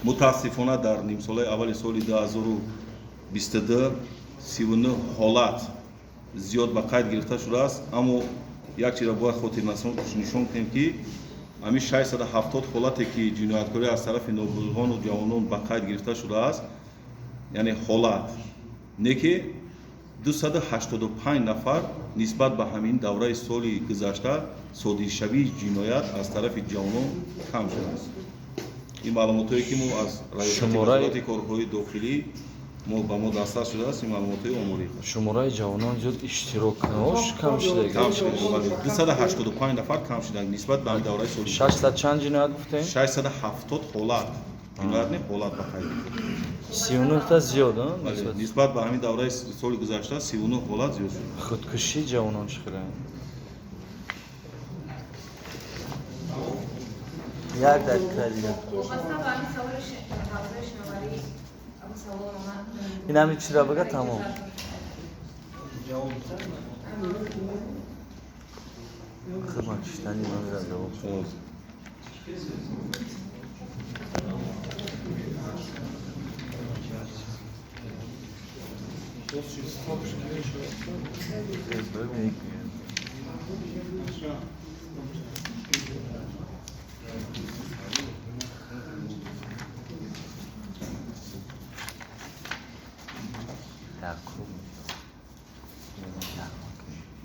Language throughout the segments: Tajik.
Мутаассифона, дар нимсолаи аввали соли 2022 39 ҳолат зиёд ба қайд гирифта шудааст. Аммо як чизро бояд хотирнишон кунем, ки ҳамин 670 ҳолате, ки ҷинояткорӣ аз тарафи ноболиғону ҷавонон ба қайд гирифта шудааст, яъне ҳолат не, ки 285 нафар нисбат ба ҳамин давраи соли гузашта содиршавии ҷиноят аз тарафи ҷавонон кам шудааст. Ин маълумотҳое, ки мо аз раёсати вазорати корҳои дохилӣ мо ба мо дастрас шудааст, ин маълумотҳои оморӣ. Шумораи ҷавонон зиёд иштироккунаҳош кам шуда? Кам шуда, 285 нафар кам шуданд нисбат ба ҳамин давраи соли. 600 чанд ҷиноят гуфтем? 670 ҳолат, ҷиноят не, ҳолат ба қайд гирифта. 39-та зиёд? Нисбат ба ҳамин давраи соли гузашта 39 ҳолат зиёд шуд. Худкушии ҷавонон чӣ хела? Як дақиқа дига. Ин ҳамин чиро бага, тамом. Хидмат киштани ман ҷавоб.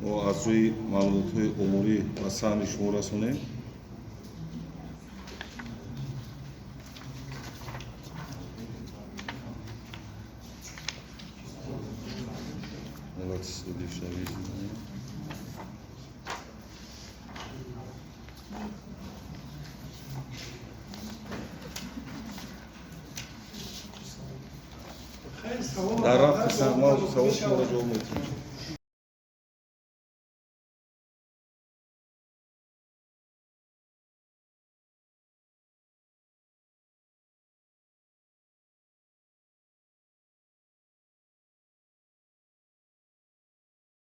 Мо аз рӯи маълумотҳои оморӣ ба саҳми шумо расонем. Ҳолати содиршавии ҷиноят. Дар рафти мо савол шуморо ҷавоб медиҳем.